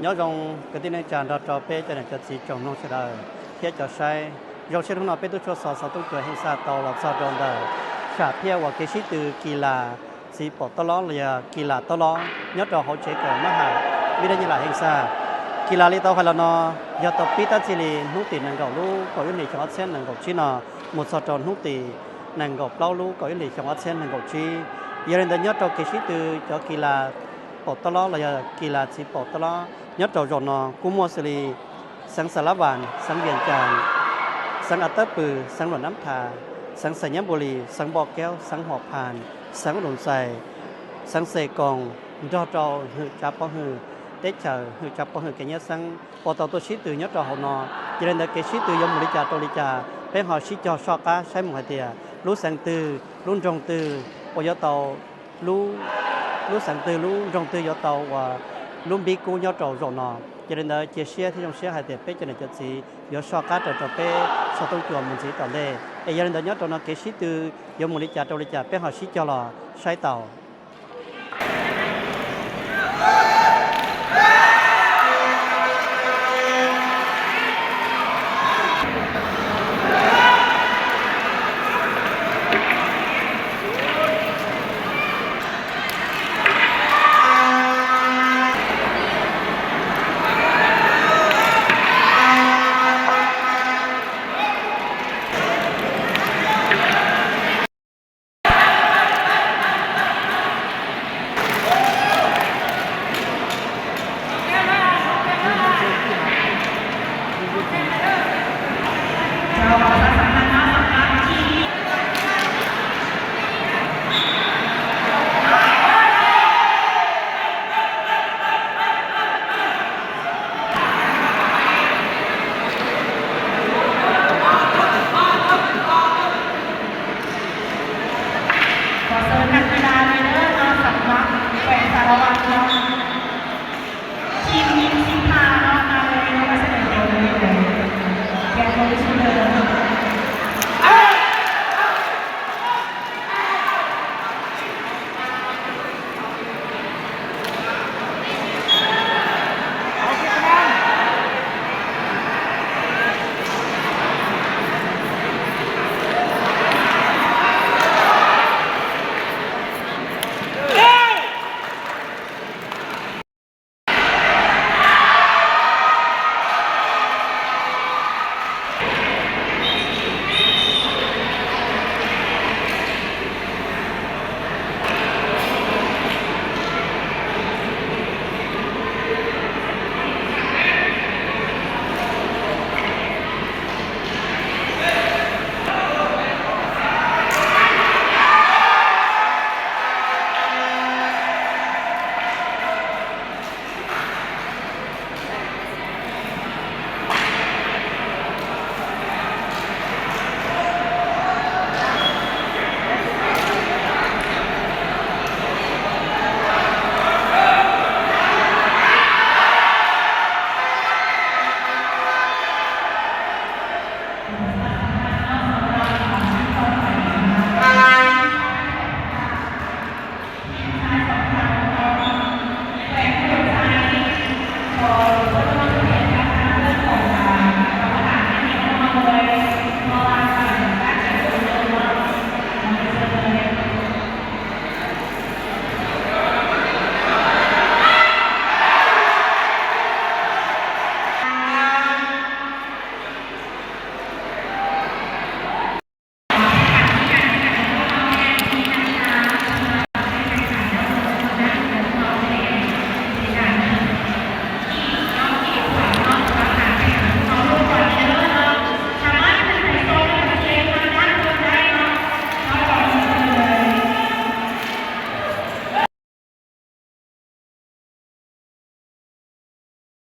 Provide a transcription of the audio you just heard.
Nyob zoo kwv tij neej tsa nrog rau peb cov niam cov txiv tsoom mloog sawv daws thiab cov saib. Zoo siab hnub no peb tub tshua xov xov tooj cua Heej Xaj tau los txog rau ntawm sam phiaj uas kev sib tw kis las txiv paum taub lob los yog kis las taub lob nyob rau hauv tsev kawm mab ham vib dab nyab lam Heej Xaj. Kis las li tau hais los no yog tau pib tab txij li hnub tim nees nkaum lub kaum ib hlis xyoo ob txhiab nees nkaum tsib no mus txog rau hnub tim nees nkaum plaub lub kaum ib hlis xyoo ob txhiab nees nkaum tsib. Yog li ntawd nyob rau kev sib tw cov kis las paum taub lob los yog kis las txiv paum taub lob nyob rau zaum no kuj muaj xws li xeev Xas Las Vas, xeev Vias Cas, xeev As Tawb Pws, xeev Luam Nab Thas, xeev Xais Nyab Npus Lis, xeev Npo Kaub, xeev Huam Phas, xeev Ub Lus Ntxais, xeev Xes Koos, nrog rau hwm tsav pov hwm teb chaws, hwm tsav pov hwm kev nyab xeeb uas tau tuaj sib tw nyob rau hauv no. Yog li ntawd kev sib tw yuav mus li cas rau li cas peb ho sib cog soj qab saib mus hais tias lub xeev twg lub nroog twg uas yuav tau, lub xeev twg lub nroog twg yuav tau uas lub npib kub nyob rau zaum no. Yog li ntawd cia siab thiab zoo siab hais tias peb cov niam cov txiv yuav soj qab raws rau peb xov tooj cua mus ntxiv tom ntej. Es yog li ntawd nyob rau no kev sib tw yuav mus li cas rau li cas peb ho sib cog los saib tau.